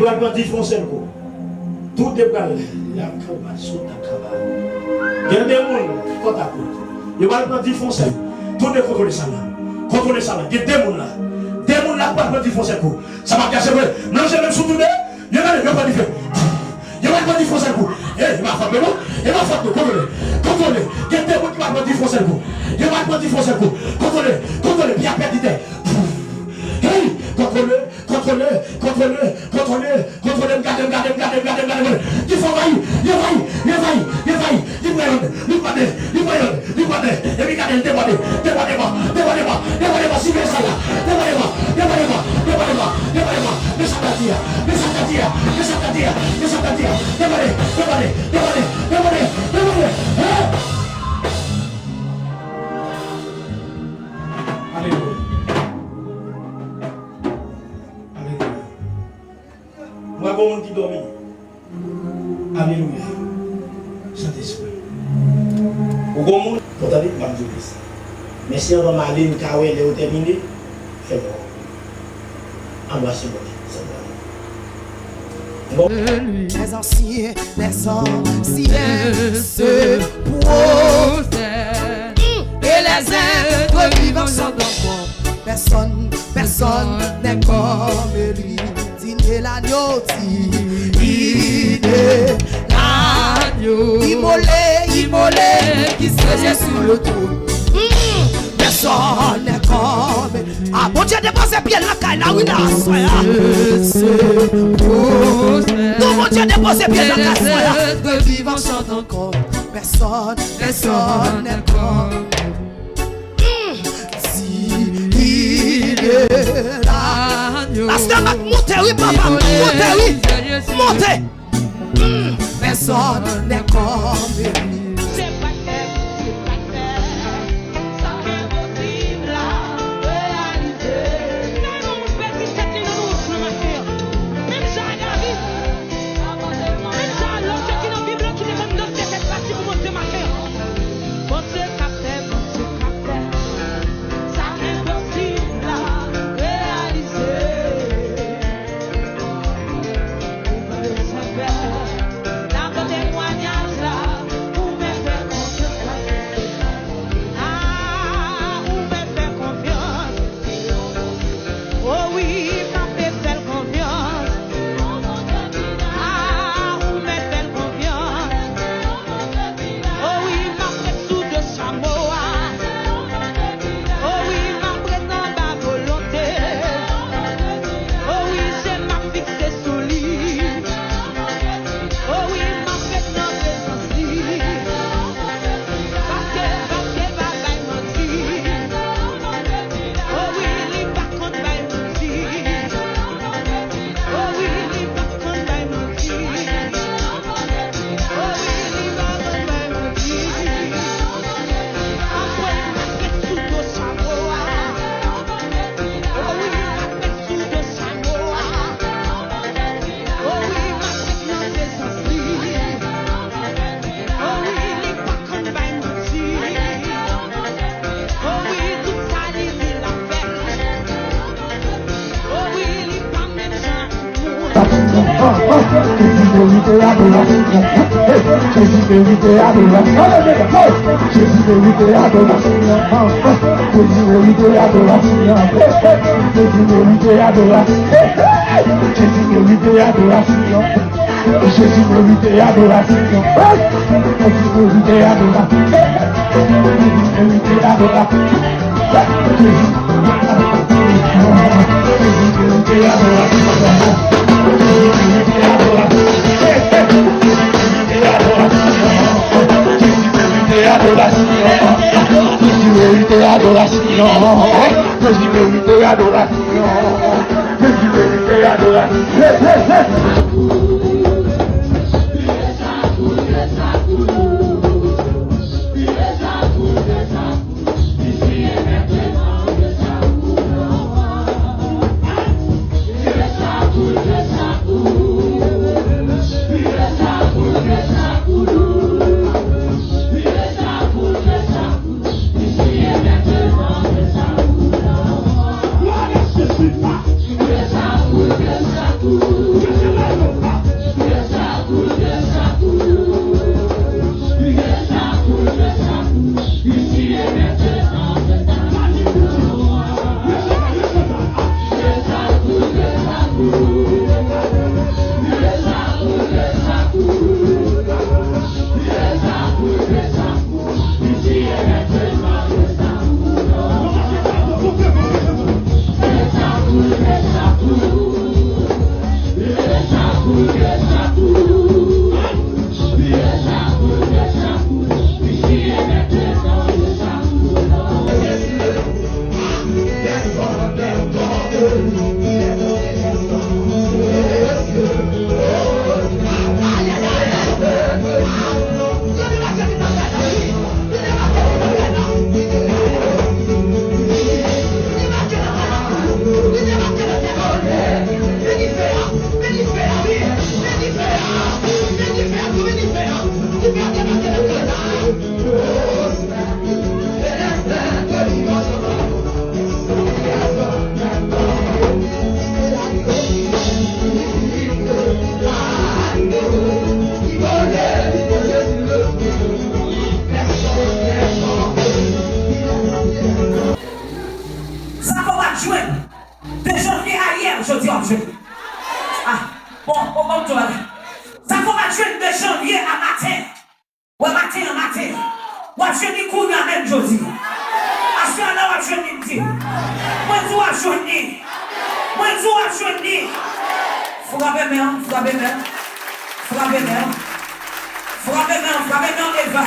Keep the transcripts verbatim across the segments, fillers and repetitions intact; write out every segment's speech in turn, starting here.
Yo pral pran dife yon sèl kou. Tou de pral lè. Lakaba, sota kaba. Gen de moun, kòt a kòt. Yo pral pran dife yon sèl. Tou de kontwole sa la. Kontwole sa la. Gen de moun la. De moun la pral pran dife yon sèl kou. Sa pa kase vre. Manje menm sou tou de. Yo gade, yo pran dife. Yo pral pran dife yon sèl kou. E, e pa fòt nou, non. E pa fòt nou. Kontwole. Kontwole. Gen de moun ki pral pran dife yon sèl kou. Yo pral pran dife yon sèl kou. Kontwole. Kontwole. Pye a pèdi tè. Hey! Kontwole. Kontwole, kontwole, kontwole, kontwole, m gade, m gade, m gade, m gade, m gade, m gade. Dife anvayi, li anvayi, li anvayi, li anvayi, li pran yonn, li pran de, li pran yonn, li pran de, epi gade, l debòde, debòdeman, debòdeman, debòdeman, siveye sa la, debòdeman, debòdeman, debòdeman, debòdeman, men sa k ap di a, men sa k ap di a, men sa k ap di a, men sa k ap di a, debòde, debòde, debòde, debòde, debòde, hey! Alelouya. Alelouya. M wè gon moun ki dòmi. Alelouya. Sentespri. Ou gon moun. Ou tande? M ap di w sa. Men si anvan m ale, m ka wè lè yo tèmine, fè m wè w. Anbrase Bondye. Sentespri. Bon. Les anciens, les anciens se prosternent et les êtres vivants chantent encore. Personne, personne n'est comme lui. Digne est l'agneau, digne est l'agneau. Immolé, immolé, qui siège sur le trône. Pèsòn nèt kòm. Ah, Bondye depoze pye l nan kay la, wi, la, aswè a. Non, Bondye depoze pye l nan kay, aswè a. Pèsòn, pèsòn nèt kòm. Pastè Mak, monte, wi, papa, monte, wi. Monte. Pèsòn nèt kòm li. Se pa tèt, se pa tèt. Sa k enposib la, reyalize. Menm yon moun pèdi tèt li nan mouvman maten an. Menm jan a David. Menm jan a lòt yo ki nan Bib lan ki te konn danse tèt pati pou Bondye maten an. Bondye ka fè, Bondye ka fè. Sa k enposib la, reyalize. Ou pa bezwen pè. N ap temwanyaj la, ou mèt fè konfyans. A, ou mèt fè konfyans. O wi, m ap fè l konfyans. A, ou mèt fè l konfyans. O wi, m ap ret sou do chamo a. O wi, m ap ret anba volonte. O wi, je m ap fikse sou li. O wi, m ap ret nan prezans li. Paske, paske l pa bay manti. O wi, li pa konn bay manti. O wi, li pa konn bay manti. O wi, li pa konn bay manti. Anmwey, m ap ret sou do chamo a. O wi, m ap ret sou do chamo a. O wi, m ap ret nan prezans li. O wi, li pa konn bay manti. O wi, tout sa li di l ap fè l. O wi, li pa menm jan ak moun. Jezi merite adorasyon. Jezi merite adorasyon. Jezi merite adorasyon. Jezi merite adorasyon. Jezi merite adorasyon. Jezi merite adorasyon. Jezi merite adorasyon. Jezi merite adorasyon. Jezi merite adorasyon. Jezi merite adorasyon. Jezi merite adorasyon. Jezi merite adorasyon. Jezi merite adorasyon. Jezi merite adorasyon. Jezi merite adorasyon. Sa ke w pa t jwenn de janvye a yè, jodi a w ap jwenn. Ah, bon, bon, bon, bon, sa ke w pa t jwenn de janvye a maten. Wè maten an maten. W ap jwenn li kounye a menm jodi. Aswè a la w ap jwenn li, m di. Mwen di w ap jwenn li. Mwen di w ap jwenn li. Frape men an, frape men an. Frape men an. Frape men an, frape men an, Eva.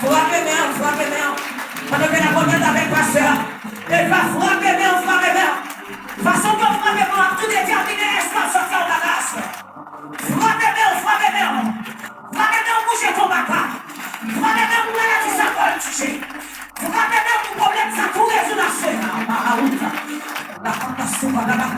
Frape men an, frape men an. Pandan ke n ap remèt avèk pastè a. Eva, frape men an, frape men an. Fason ke w frape men an ap tou detèmine èske w ap sòti anba gras. Frape men w, frape men w. Frape men w pou jeton baka. Frape men w pou maladi sa kò l touche. Frape men w pou pwoblèm sa tou rezoud aswè a. Maharuta. La kanta soupa daba.